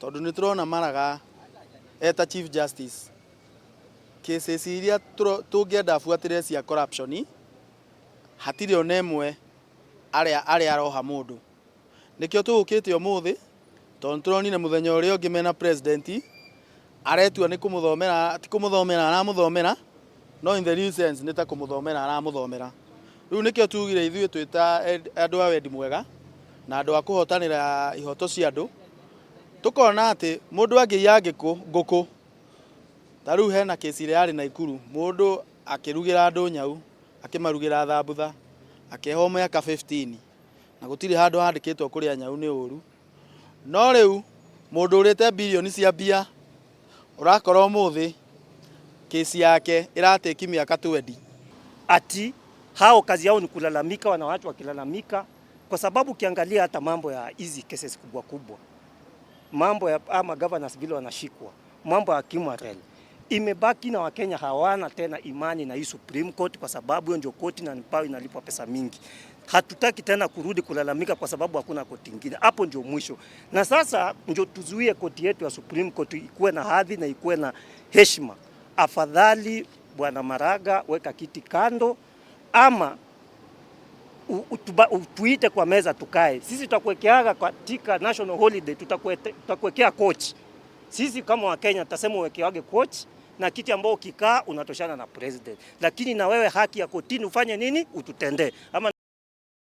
Tondũ nĩ tũrona Maraga eta Chief Justice, cases iria tũngĩenda abuatĩrĩre cia corruption, hatirĩ ona ĩmwe arĩa arĩa aroha mũndũ. Nĩkĩo tũgũkĩte ũmũthĩ, tondũ nĩ tũronire mũthenya ũrĩa ũngĩ mena president, aretua nĩ kũmũthomera, ti kũmũthomera aramũthomera, no in the real sense nĩ ta kũmũthomera aramũthomera. Rĩu nĩkĩo tugire ithuĩ twĩ ta andũ a wendi mwega na andũ a kũhotanĩra ihoto cia andũ, tũkona atĩ mũndũ angĩiya ngũkũ, ta rĩu hena kĩci ĩrĩa yarĩ Naikuru, mũndũ akĩrugĩra andũ nyau, akĩmarugĩra thambutha, akĩheo mĩaka 15, na gũtirĩ handũ handĩkĩtwo kũrĩa nyau nĩ ũru. No rĩu mũndũ ũrĩte birioni cia mbia, ũrakora ũmũthĩ kesi yake ĩratĩki mĩaka 20. Ati hao kazi yao ni kulalamika, wanawake wakilalamika, kwa sababu ukiangalia hata mambo ya hizi cases kubwa kubwa, mambo ya ama governors vile wanashikwa, mambo ya Kimwarel imebaki na Wakenya hawana tena imani na hii Supreme Court, kwa sababu hiyo ndio koti na mpao inalipwa pesa mingi. Hatutaki tena kurudi kulalamika kwa sababu hakuna koti ingine. Hapo ndio mwisho. Na sasa ndio tuzuie koti yetu ya Supreme Court ikuwe na hadhi na ikuwe na heshima. Afadhali Bwana Maraga weka kiti kando, ama tuite kwa meza tukae. Sisi tutakuwekeaga katika national holiday, tutakuwekea coach. Sisi kama Wakenya tutasema uwekeage coach na kiti ambao ukikaa unatoshana na president, lakini na wewe haki ya kotini ufanye nini? Ututendee ama